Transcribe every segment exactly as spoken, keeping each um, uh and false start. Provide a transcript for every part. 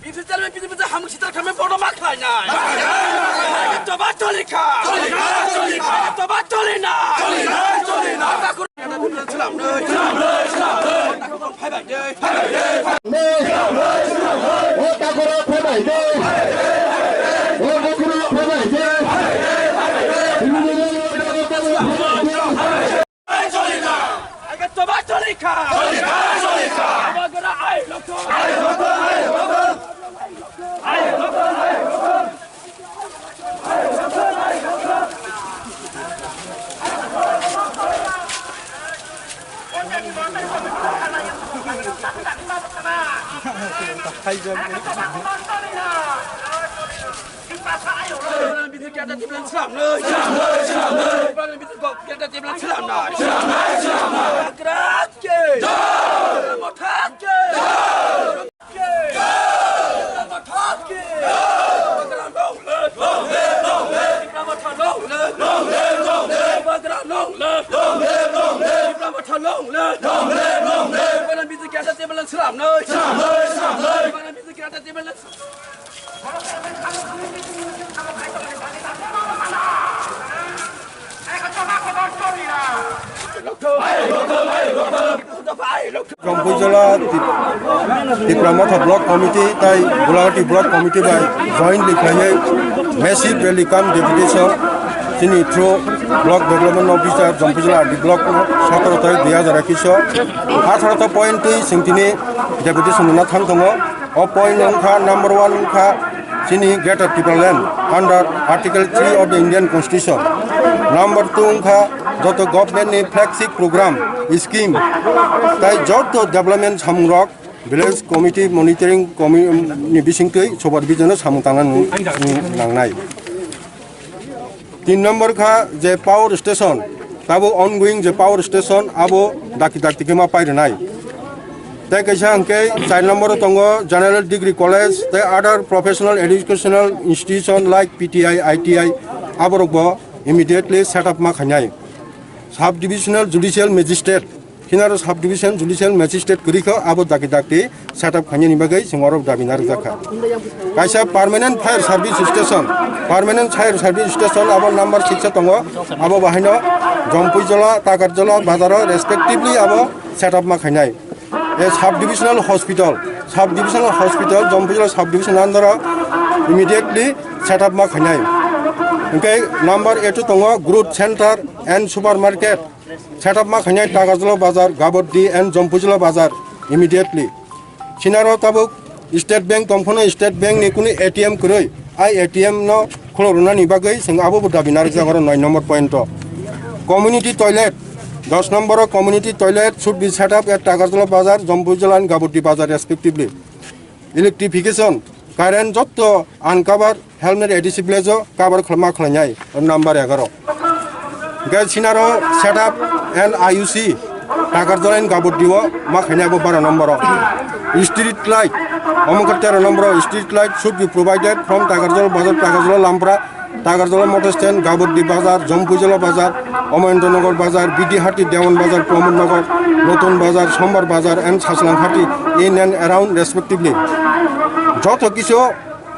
Biphir chairman, biphir bwsa hamung sitar khamwi bono ma khlainai. Hai khe toba toli kha. Hai khe toba toli na. Hai khe toba toli na. Hai khe toba toli na. Hai khe toba toli na. O takura phabai de. O takura phabai de. Jompuijola Tip-, Tipra Motha Block Committee tai Gulahati Block Committee bai jointly khlaiwi massive rally cum deputation chini through Block Development Officer Jompuijola R D Block no sotoro tarik dui hazar ekis o atharo ta point twi chwng tini deputation rwna thang tongo. O point wngkha, number one wngkha chini Greater Tipraland under Article three of the Indian Constitution. Number two wngkha joto government ni flagship program, scheme tai joto development samungrok village committee monitoring commi-, ni bisingtwi supervision o samung tangna nang-, nangnai. Tin number kha je power station, tabuk ongoing je power station abo dakti dakti khe ma pai rwnai. Tei kaisa hwnkhe char number o tongo General Degree College tei other professional educational institution like P T I, I T I, aborok bo immediately set up ma khainai. Sub Divisional Judicial Magistrate, Hinaro Sub Division Judicial Magistrate kwrwi kho, abo dakti dakti set up khainani bagwi chwng oro dabi narwkjakha. Kaisa permanent fire service station, permanent fire service station abo number six o tongo, abo bahaino Jompuijola, Takarjola bazaro respectively abo set up ma khainai. A sub divisional hospital, sub divisional hospital, Jompuijola sub division under o immediately set up ma khainai. Hwnkhe number eight o tongo growth center and supermarket, set up ma khainai Takarjola bazar, Gaboddi and Jompuijola bazar immediately. Sinaro tabuk State Bank tongphano State Bank ni kunu A T M kwrwi, ai A T M no khulok rwnani bagwi chwng abo bo dabi narwkjak oro nine number point o. Community toilet, dos number o community toilet should be set up at Takarjola bazar, Jompuijola and Gaboddi bazar respectively. Electrification, current jotto uncover helmet A D C village o cover khlama khlainai, number egaro. Hwnkhe sinaro set up and I U C Takarjola and Gaboddi o ma khainai abo baro number o. Street light, omo khe tero number o, street light should be provided from Takarjola bazar, Takarjola Lampra, Takarjola motor stand, Gaboddi bazar, Jompuijola bazar, Omoyendronagar bazar, B D Hati, Dewan bazar, Pramod Nagar, Notun bazar, Sombar bazar and Sachlang Hati in and around respectively. Joto kisu,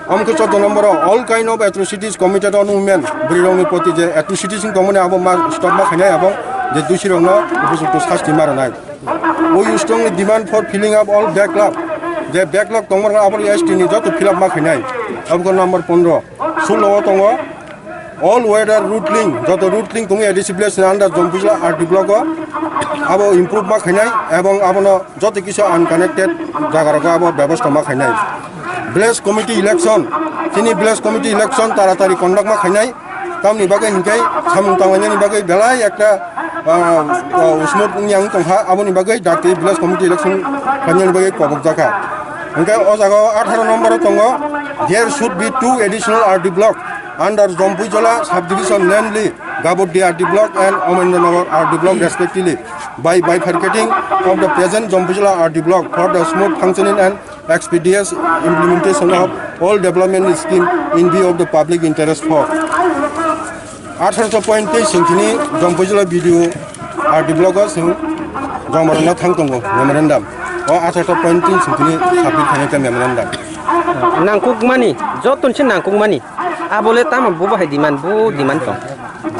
omo khe chaudo nombor o, all kind of atrocities committed on women, bwrwi rokni proti je atrocities wng tongmani abo ma stop ma khainai, abo je dusi rokno upojukto sasti ma rwnai. We strongly demand for filling up all backlog, je backlog tongmani abo S T ni joto fill up ma khainai, abo khe number pondro. Sullo o tongo, all weather route link, joto route link tongo A D C village ni under Jompujla R D block o, abo improve ma khainai, ebong abono joto kisu unconnected jaga rogo abo bebosta ma khainai. Village committee election, chini village committee election taratari conduct ma khainai, tamni bagwi hinkhe samung tanglainani bagwi belai ekta, ah, ah, smooth wngya wng tongkha, aboni bagwi dakti village committee election khainani bagwi kobokjakha. Hinkhe o jaga o atharo number o tongo, there should be two additional R D block under Jompuijola subdivision, namely Gaboddi R D block and Omendra Nagar R D block respectively, by bifurcating of the present Jompuijola R D block for the smooth functioning and expeditious implementation of all development scheme in view of the public interest for. Atharo point tei singkini Jompuijola B D O R D block o sing joma rwna thang tongo memorandum. O atharo point tei singkini submit khainai khe memorandum. Nangkukmani, joto ni se nangkukmani. Abole tamo bo bahai demand, bo demand tong.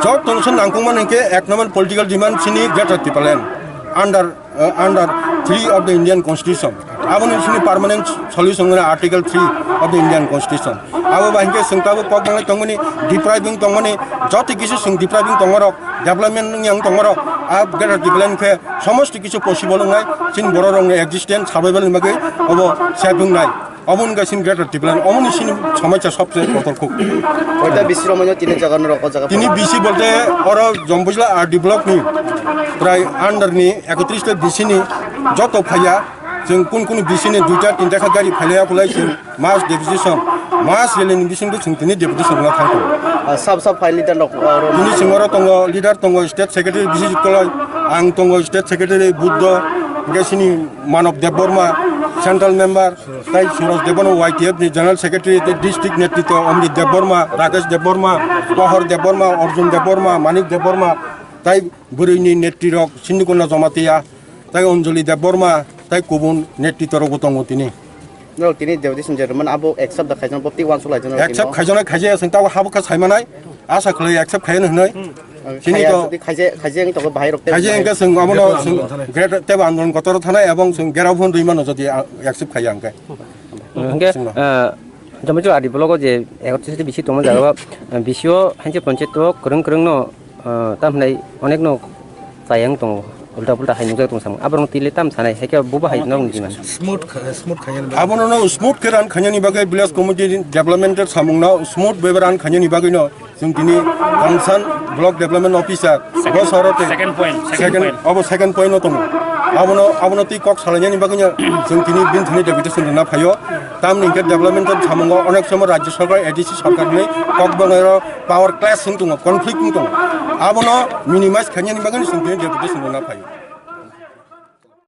Joto ni se nangkukmani hinkhe ek number political demand chini Greater Tipraland under, uh, under three of the Indian Constitution. Aboni chini permanent solution wngkha Article three of the Indian Constitution. Abo bai hinkhe chwng tabuk kok banglai tongmani, depriving tongmani, joto kisu chwng depriving tongmarok, development wngya wng tongmarok, a Greater Tipraland khe somosti kisu possible wngnai, chini borok rokni existence, survival ni bagwi obo safe wngnai. Omo wngkha chini Greater Tipraland, omoni chini somosa sobse kotor khuk. Oita B C rok maino tini jaga norok o jaga. Tini B C bolte oro Jombujla R D block ni prai under ni ekotris ta B C ni joto phaiya, chwng kun kun B C ni duita tinta kha gari phailaiya kulai chwng mass deputation, mass rally ni bisingtwi chwng tini deputation rwna thang tongo. Ah, sab sab phai leader rok, ah, rok. Tini chwng oro tongo, leader tongo, state secretary B C G Koloi, ang tongo, state secretary Buddho, hwnkhe chini Manob Debbarma, central member, tai Suraj Debbarma Y T F ni general secretary, tei district netritwo Omrit Debbarma, Rakesh Debbarma, Pohor Debbarma, Arjun Debbarma, Manik Debbarma, tai bwrwini netrirok Sindhukunda Jamatia, tai Anjali Debbarma, tai kubun netritworokbo tongo tini. Norok tini deputation chairman abo accept da khaijaknai, bo tei uansuk laijaknai norok tini. Accept khaijaknai, khaijaya, chwng tabuk habo kha saimanai, asa khwlai accept khaiya hwnwi. Chini khaiya to jodi khaijaya, khaijaya wng tongkha bahai rok tei. Khaijaya hwnkhe chwng abono chwng great tebo andolon kotor thanai ebong chwng gera phone rwi mano jodi, ah, accept khaiya hwnkhe. Hwnkhe, chwngno. Ah, Jomai R D block o je ekotris B C tongma jaga o, ah, B C o hainse panchayat o kwrwng kwrwng no, ah, tam hinai onek no chayang tongo, ulta pulta hai nukjak tong samung. Aborok tile tam sanai, hai khe bo bahai no nukdi man. Smooth kha-, smooth khainani bagwi. Abono no smooth khe run khainani bagwi village committee development samung no smooth bai run khainani bagwi no chwng tini concern block development officer bo soro te second point, second second point. Obo second point no tongo. Abono, abono twi kok salainani bagwi no chwng tini bini thani deputation rwna phaio. Tamni hwnkhe development samungo onek somo rajya sarkar, A D C sarkar hinwi kok bangwi ro power clash wng tongo, conflict wng tongo. Abono minimize khainani bagwi no chwng tini deputation rwna phaio.